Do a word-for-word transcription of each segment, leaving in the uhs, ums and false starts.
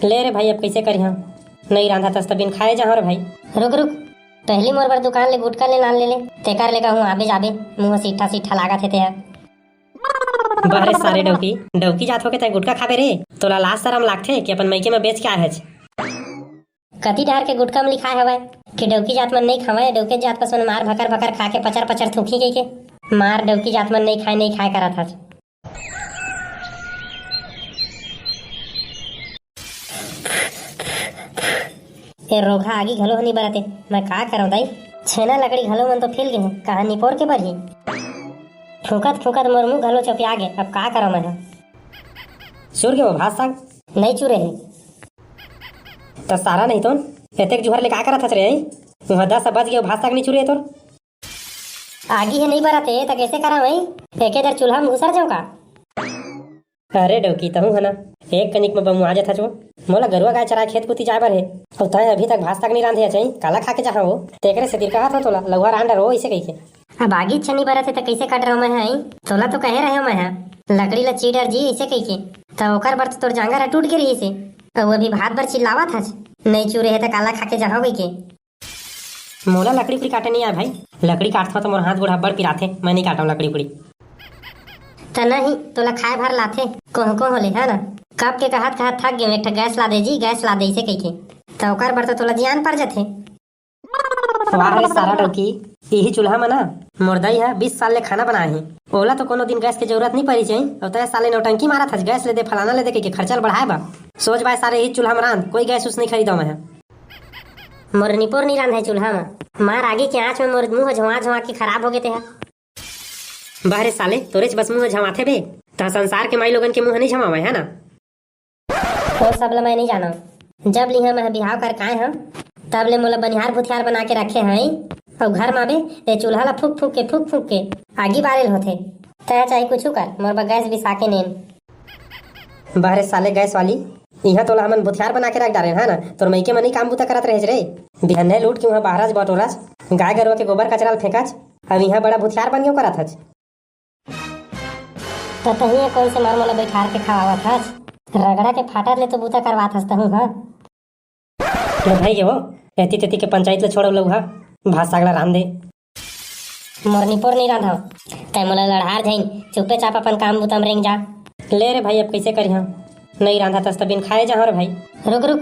ले रे भाई, अब कइसे करिहां? नइ रांधत हस त बिन खाए जाहूं रे भाई। रुक रुक, पहिली मोर बर दुकान ले गुटखा ले नान ले ले, तेकर ले कहूं आबे जाबे, मुंह सीठा सीठा लागत हे तेहा। बहरे सारे डौकी, डौकी जात होके तैं गुटखा खाबे रे? तोला लाज सरम लागथे कि अपन मइके म बेच के आए हच? कति डहर के गुटखा म लिखाय हवय कि डौकी जात मन नइ खावय, डौकी जात पसु मन मार भकर भकर खा के पचर पचर थूकही कहिके? मार डौकी जात मन नइ खाय, नइ खाय करत हच। ए रोगहा आगी घलो ह नी बरते, मैं का करंव दाई? छेना लकड़ी घलो मन तो फिल गे हे, कहाँ निपोर के बरही? फूंकत फूंकत मोर मुंह घलो चोपिया गे, अब का करंव मैं ह? चुर गे वो भात साग? नइ चुरे हे। त सारा नहीं तोन, एतेक जुहर ले का करत हस रे? उहाँ दस बज गे, भात साग नइ चुरे हे तोर। आगी हे नइ बरत हे, त कइसे करंव भाई? एके दर चूल्हा म घुसर जांव का? अरे डौकी, तहूं ह ना, एक कनिक म बमुआ जाथच वो। मोला गरुआ गाय चराए खेत कुती जाए बर हे, अउ तैं अभी तक भात साग नइ रांधे हच, काला खा के जाहूं वो? तेकरे सेतिर कहत हंव तोला, लउहा रांध डरो अइसे कहिके। अब आगीच नइ बरत हे, त कइसे काट रहंव मैं ह? तोला तो कहे रहेंव मैं ह, लकड़ी ला चीर डर जी अइसे कहिके, त ओकर बर तो तोर जांगर ह टूट गे रहिस हे, अउ अभी भात बर चिल्लावत हच, नइ चुरे हे त काला खा के जाहूं कहिके। मोला लकड़ी उकड़ी काटे नइ आय भाई, लकड़ी काटथंव त मोर हाथ गोड़ अब्बड़ पिराथे, मैं नइ काटंव लकड़ी उकड़ी। त नहीं, तोला खाए भर लाथे, कोह कोह ले, है ना? कब के कहत कहत थक गेंव, एक ठा गैस ला दे जी, गैस ला दे, अइसे कहिके। त ओकर बर तो तोला जियान पर जाथे। वाह रे सारा डौकी, इही चूल्हा म ना मोर दाई ह बीस साल ले खाना बनाए हे। ओला तो कोनो दिन गैस के जरूरत नइ परिस हे, अउ तैं साले नौटंकी मारत हस, गैस ले दे, फलाना ले दे कहिके खर्चा ल बढ़ाए बर। सोच बाय सारे, इही चूल्हा म रांध, कोई गैस उस नइ खरीदंव मैं ह। मोर निपोर नइ रांधय चूल्हा म, मार आगी के आंच म मोर मुंह झोंवा झोंवा के खराब होगे तेहा। बहरे साले, तोरेच बस मुंह झमाथे बे। त संसार के माई लोगन के मुंह नइ झमावय, है ना? ओ सब ल मैं नइ जानंव। जब लिहा मैं बिहाव करके आए हंव, तब ले मोला बनिहार भुथियार बना के रखे हंव। अउ घर म बे, ए चूल्हा ला फूंक फूंक के, फूंक फूंक के आगी बारे ल होथे। तैं चाहे कुछु कर, मोर बर गैस बिसा के नेन। बहरे साले गैस वाली, इहां तोला हमन भुथियार बना के रख डारेन, है ना? तोर मइके म नइ काम बूता करत रहेच रे। बिहन्ने लूट के उहां बहरच बटोरच, गाय गरुवा के गोबर कचरा ल फेंकच, अब इहां बड़ा भुथियार बन गेंव करत हच। त तहीं कोन से मार मोला बइठार के खवावत हच? रगड़ा के फाटत ले तो बूता करवात हस तहूं ह। ले भाई के वो, एती तेती के पंचायत ल छोड़, लउहा भात साग ला रांध दे। मोर निपोर नइ रांधंव, तैं मोला लड़हार झइन, चुपे चाप अपन काम बूता म रेंग जा। ले रे भाई, अब कइसे करिहां? नइ रांधत हस त बिन खाए जाहूं रे भाई। रुक रुक,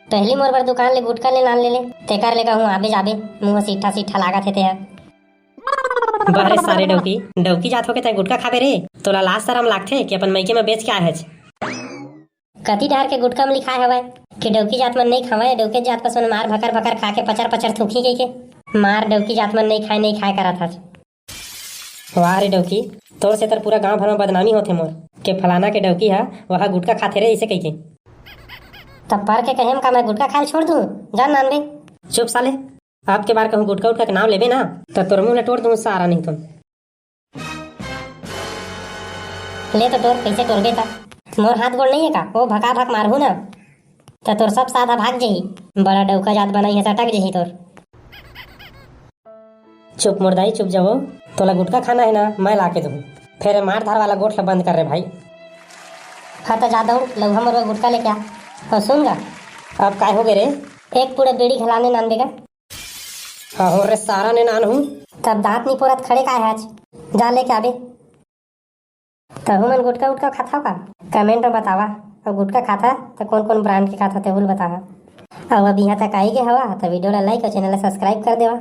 पहिली मोर बर दुकान ले गुटखा ले नान ले ले, तेकर ले कहूं आबे जाबे, मुंह सीठा सीठा लागत हे तेहा। बहरे सारे डौकी, डौकी जात होके तैं गुटखा खाबे रे? तोला लाज सरम लागथे कि अपन मइके म बेच के आए हच? कति डहर के गुटखा म लिखाय हवय कि डौकी जात मन नइ खावय, डौकी जात पसु मन मार भकर भकर खा के पचर पचर थूकही कहिके। मार डौकी जात मन नइ खाय, नइ खाय करत हच। वाह रे डौकी, तोर सेती पूरा गांव भर म बदनामी होथे मोर, के फलाना के डौकी ह वह गुटखा खाथे रे अइसे कहिके। त पर के कहे म का मैं गुटखा खाय ल छोड़ दूं? जा नान बे। चुप साले, अब के बार कहूं गुटखा उटखा के नांव लेबे ना, त तोर मुंह ल टोर दूं सारा नहीं तो। ले तो टोर, कइसे टोरबे त? मोर हाथ गोड़ नइ हे का? ओ भका भक मारहूं ना, त तोर सब साधा भाग जही। बड़ा डौका जात बनाई हे, सटक जही तोर। चुप मोर दाई, चुप जावो। तोला गुटखा खाना हे ना, मैं ला के दूं। फेर मार धार वाला गोठ ल बंद कर रे भाई। हाँ त जा दौड़, लउहा मरुआ गुटखा लेके आ। अउ सुन गा। अब काय हो गे रे? एक पूरा बीड़ी घलाने नान बेगा। हाँ हो रे, सारा ने नान हूँ। तब दांत निपोरत खड़े काय हच? जा लेके आबे। तहू मन गुटखा उटखा खाथव का? कमेंट म बतावा। अउ गुटखा खाता त कोन कोन ब्रांड के खाता तेहू ल बतावा। अउ अब इहां तक आई गे हवा त वीडियो ला लाइक अउ चैनल ला सब्सक्राइब कर देवा।